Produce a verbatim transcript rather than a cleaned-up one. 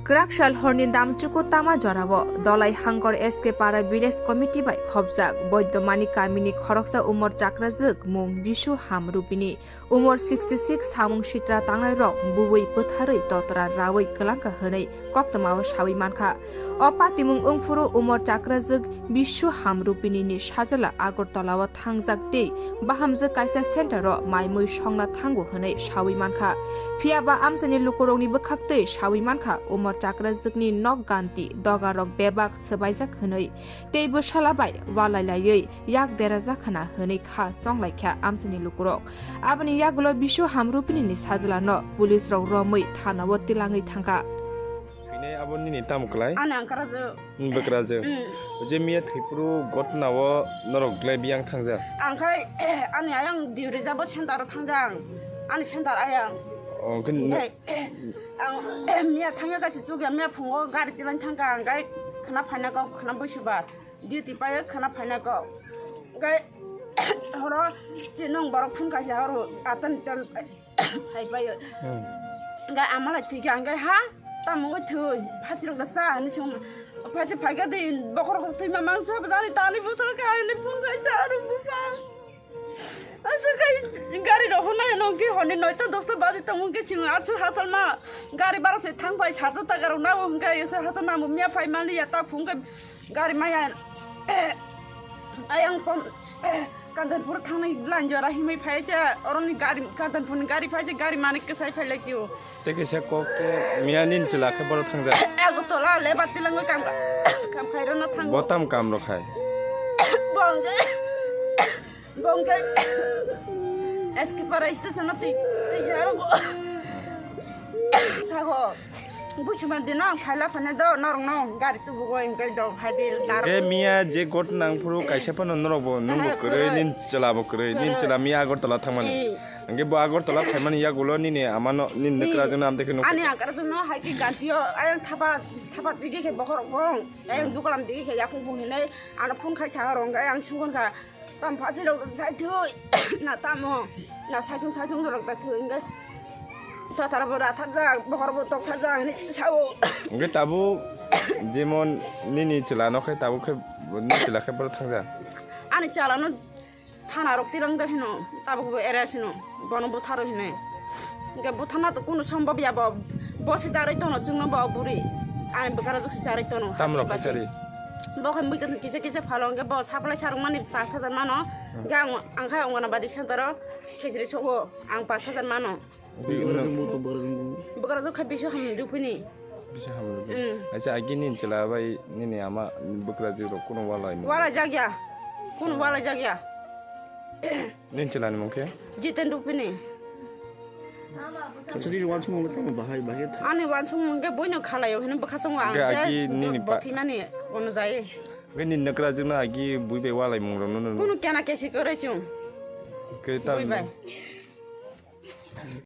Kwrak sal horni damchuku tama jorao Dolai Hangkor S K Para Village Committee bai khopjak Boidomani kamini khoroksa umor chakrajwk mung Bisu Ham Rupini, umor sixty six samung sitra tangnairok buwi bwtharwi totra rawi kwlangkha hwnwi koktwmao sawi mankha. O patimung wngphuru umor chakrajwk Bisu Ham Rupini ni sajla Agartala o thangjak tei bahamjwk kaisa center o mai mui songna thango hwnwi sawi mankha. Phiya ba amchaini lukurokni bwkhaktwi sawi mankha, umor chakrajwkni nok ganti dogarok bebak swbaijak hwnwi tei bwsala bai walai laiwi yak derajak khna hwnwi kha chonglaikha amchaini lukurok. Aboni yagulo Bisu Ham Rupini ni sajla no police rok romwi thana o tilangwi thangkha. Bini abo nini tamo kwlai? Ani angkara je. Bwkrajwk. Mm. Je miya thwipru gotna o norok glai biyang thangjak? Ang khai ani ayang diuri jabo center o thangjak. Ani center ayang. Oh, khe no- Khai ang miya thangya kaisa chukya miya phungo gari tilang thangka ang khai khna phaina kok khna busubar. Duty payo khna phaina kok. Khai horo chinong borok phun kaisa horo atan tan Phai bai. Hmm. Ga amala thwi kha, ga ha, tamo thwi, phati rok da cha, ni sung, phati phai ga de, bokhorok thwi ma mang cha, bajani tani butol ka, ni phun kai cha, ru bu pa. Asa kai, gari rok hona no ke honi noita dosta baji tamo ke ching, achu hasal ma, gari bara se thang pai, sarta ta garo na, hon kai, asa hasal ma, miya phai mali ya, ta phung kai, Gari maya ayang pon Kanchanpur thangnai line jora himwi phai cha, oroni gari, Kanchanpurni gari phai cha, gari manik kwsai phai lai chio. Tei kaisa kok khe miya nini chwla khe boro thangjak. Agartala le bati langwi kam, kam khai rona thang. Bo tam kam rok khai. Bongke, bongke. S K Para station no twi, twi jaro go. Sago. Buchuma dino ang phaila phane do norok no gari tubugo hingke do phai di dar. Ke miya je got nang phuru kaisa phano norok bo nung bo kwrwi, nin chwla bo kwrwi, nin chwla miya Agartala thangmani. Hingke bo Agartala phaimani yagulo nini amano, nini nukra jwkno amtwi khe nukha. Ani angkara jwkno hai ki gantio ayang thapa, thapa digi khe bokhorok bong, ayang dugalam digi khe yakung bung hinai ano phone khai changa rong ayang sungkon kha. Tam phachi rok sai thui na tamo na saichung saichung rok ta thui hingke. Tatar bo rathar jak, bokhor bo tokthar jak hinwi sao. Hingke tabuk jemon nini chwla no khe tabuk khe nini chwla khe boro thangja. Ani chwla no thana rok tirang jak hino, tabuk bo area sino, bono butharo hinwi. Hingke buthana to kunu sombab ya bo, bo se charwi tono chwngno bo buri. Ani bwkara jok se charwi tono. Tam rok khe charwi. Bo khe mui kisa kisa phalo hingke bo supply sarwk mani pash hajar mano. Hingke ang, ang khe Anganabadi center o. Khejri sogo ang pash hajar mano. Bwkra jwk bo to bwkra jwk bo. Bwkra jwk kha Bisu Ham Rupini. Bisu Ham Rupini. Mm. Acha agi nini chwla bai nini ama bwkra jwk rok kuno walai mo. Walai jakya. Kuno walai jakya. Nini chwla ni mung khe? Jiten Rupini. Acha nini wansung mo tamo bahai bahai. Ani wansung mung khe boino khalaio hino bwkha songo ang khe. Agi nini pa- bothimani ono jai. Nini nukra jwk no agi bui bai walai mung rok no. Kuno kena kesi kwrwi chung. Khe tam. Bui bai.